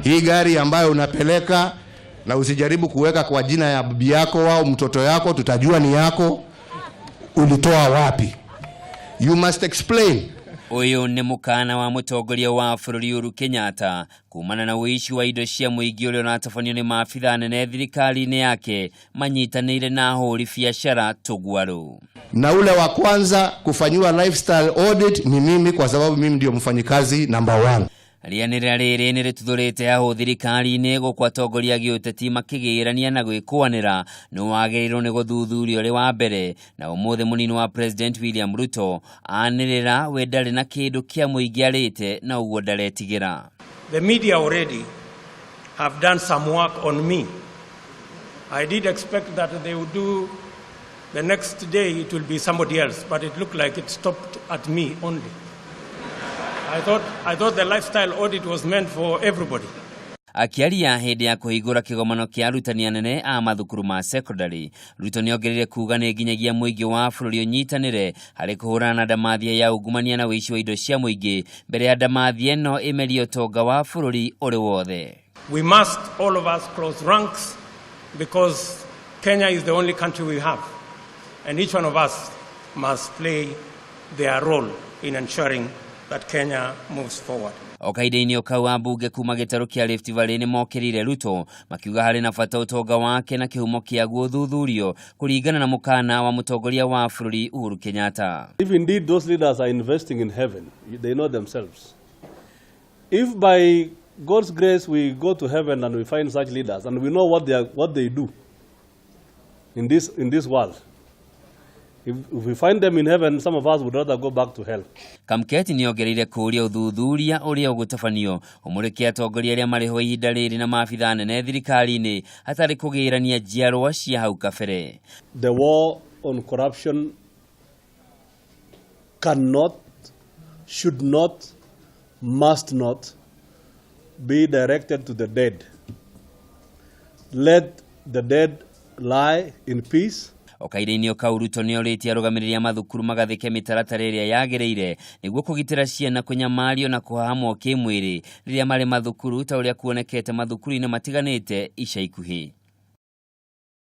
Hii gari ambayo unapeleka na usijaribu kuweka kwa jina ya bibi yako au mtoto yako, tutajua ni yako. Ulitoa wapi? You must explain. Ũyũ nĩ mũkana wa mũtongoria wa bũrũri Uhuru Kenyatta kumana na ũici wa indo cia mũingĩ ũrĩa ũratabanio nĩ maabithaa anene thirikari-inĩ yake manyitanĩire na ahũri biacara tũguarũ. Na ule wa kwanza kufanyiwa lifestyle audit ni mimi, kwa sababu mimi ndio mfanyikazi number one. Rĩanĩrĩra rĩrĩ nĩ rĩtuthũrĩte hahũ thirikari-inĩ gũkũ atongoria a gĩũteti makĩgĩrania na gwĩkũanĩra nĩ wagĩrĩirwo nĩ gũthuthurio ũrĩ wa mbere. Na ũmũthĩ mũnini wa President William Ruto anĩrĩra we ndarĩ na kĩndũ kĩa mũingĩ arĩte na ũguo ndaretigĩra. The media already have done some work on me. I did expect that they would do the next day it will be somebody else, but it looked like it stopped at me only. I thought the lifestyle audit was meant for everybody. Akĩaria hĩndĩ ya kũhingũra kĩgomano kĩa arutani anene a mathukuru ma secondary, Ruto nĩongereire kuga nĩ nginyagia mũingĩ wa bũrũri ũnyitanĩre harĩ kũhũrana na ndamathia ya ungumania na ũici wa indo cia mũingĩ mbere ya ndamathia ĩno ĩmerie ũtonga wa bũrũri ũrĩ wothe. We must, all of us, close ranks because Kenya is the only country we have. And each one of us must play their role in ensuring that Kenya moves forward. O kahinda-inĩ o kau, ambunge kuma gĩtarũ kĩa Rift Valley nĩ mokĩrĩire Ruto makiuga harĩ na bata ũtonga wake na kĩhumo kĩaguo ũthuthurio kũringana na mũkana wa mũtongoria wa bũrũri Uhuru Kenyatta. If indeed those leaders are investing in heaven, they know themselves. If by God's grace we go to heaven and we find such leaders and we know what they do in this world, if we find them in heaven, some of us would rather go back to hell. Kamketi nĩongereire kũũria ũthuthuria ũrĩa ũgũtabanio ũmũrĩke atongoria arĩa marĩ ho ihinda rĩrĩ na maabithaa anene thirikari-inĩ hatarĩ kũgĩrania njiarwa cia hau kabere. The war on corruption cannot, should not, must not be directed to the dead. Let the dead lie in peace. O kahinda-inĩ o kau, Ruto nĩorĩtie arũgamĩrĩri a mathukuru magathĩke mĩtaratara ĩrĩa yagĩrĩire nĩguo kũgitĩra ciana kũnyamario na kũhahamwo kĩmwĩrĩ rĩrĩa marĩ mathukuru ta ũrĩa kuonekete mathukuru-inĩ matiganĩte ica ikuhĩ.